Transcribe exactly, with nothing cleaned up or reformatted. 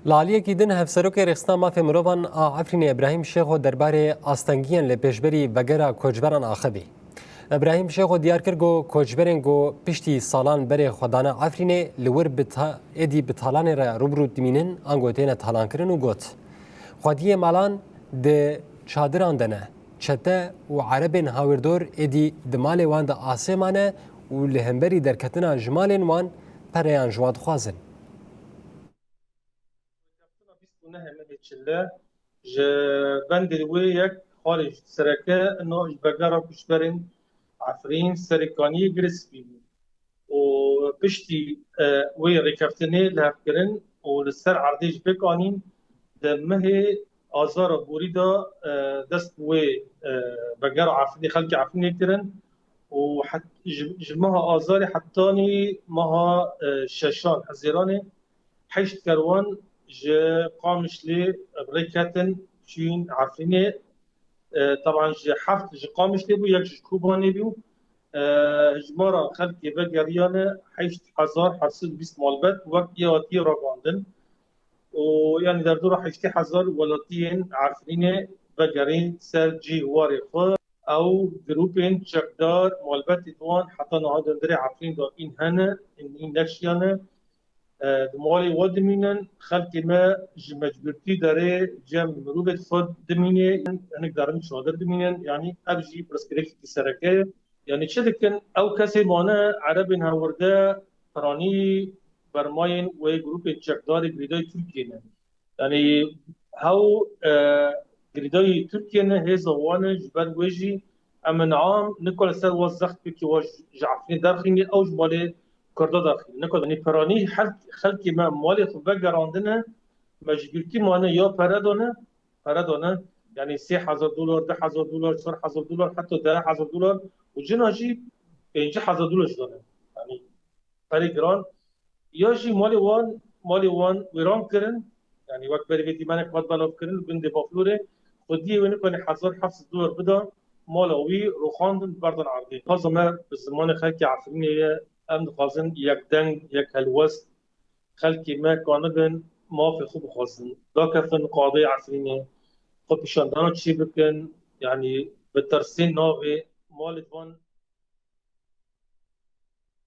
Li aliyekî din, Hevserokê Rêxistina Mafê Mirovan a Efrînê Îbrahîm Şêxo derbarê astengiyên li pêşberî vegera koçberan axivî. Îbrahîm Şêxo diyar kir ku koçberên ku piştî salan berê xwe dane Efrînê li wir bi ta-, êdî bi talanê re rûbirû dimînin, ango têne talankirin û got, xwediyê malan di çadiran de ne. Çete û erebên hawirdor êdî di malê wan de asê mane û li hemberî derketina ji malên wan pereyan ji wan dixwazin. Rêkeftina bîst û nehê mehê çile ji bendê wê yek xalê sereke ino ji vegera koçberên Efrîn Serêkaniyê girê spî bû û piştî, e, wê rêkeftinê li hev kirin û li ser erdê jî pêk anîn, di mehê Azara borî de, e, dest bi wê, e, vegera Efrînê, xelkê Efrînê kirin û het-, ji, ji meha Azarê hetanî meha, e, şeşan, Hezêranê, heşt kerwan ji Qamişlê rêketin çûn Efrînê. E, teban ji heft ji Qamişlê bû, yek ji Kobanê bû. E, hijmara xelkê vegeriyane heşt hezar heft sed û bîst malbet wek yê hatiyê ragandin. Û yanî derdora heştê hezar welatiyên Efrînê vegerîn ser cî warê xwe. Ew grûpên çekdar malbetê di wan heta niha di hundirê Efrîn de în hene, în, în neşiyane. E, di malê we dimînin, xelkê me ji mecbûrtî derê cem mirovê xwe dimînê, hinek derin çadir dimînin, yanî ev jî pirsgirêkekî sereke ye. Yanî çi dikin? Ew kesê mane erebên hewirde piranî bermayên wê grûpên çekdarê girêdayî Tirkiyê ne. Yanî hew, e, girêdayî Tirkiyê ne, hêza wan e, ji ber wê jî em niam nikare ser wa zext bike, wa ji, ji Efrînê derxînî, ew ji malê Kurda derxînî. Nikare, yanî piranî xelk-, xelkê me malê xwe vegerandine, me ji girtî mane ya pere dane, pere dane, yanî sê hezar dolar, du hezar dolar, çar hezar dolar, heta deh hezar dolar û cina jî pêncî hezar dolar jî dane. Yanî perê giran. Ya jî malê wan, malê wan wêran kirin. Yanî wek berê vê dîmenek hat belavkirin li gundê Baflorê, xwediyê wê nikanî hezar heft sed dolar bida, mala wî rûxandin, berdan erdê. Xwaza me bi zimanê xelkê Efrînê ye, em dixwazin yek deng, yek helwest, xelkê me kanibin mafê xwe bixwazin. Dakefin qadê Efrînê, xwe pîşandana çê bikin, yanî bi tirsê navê malê van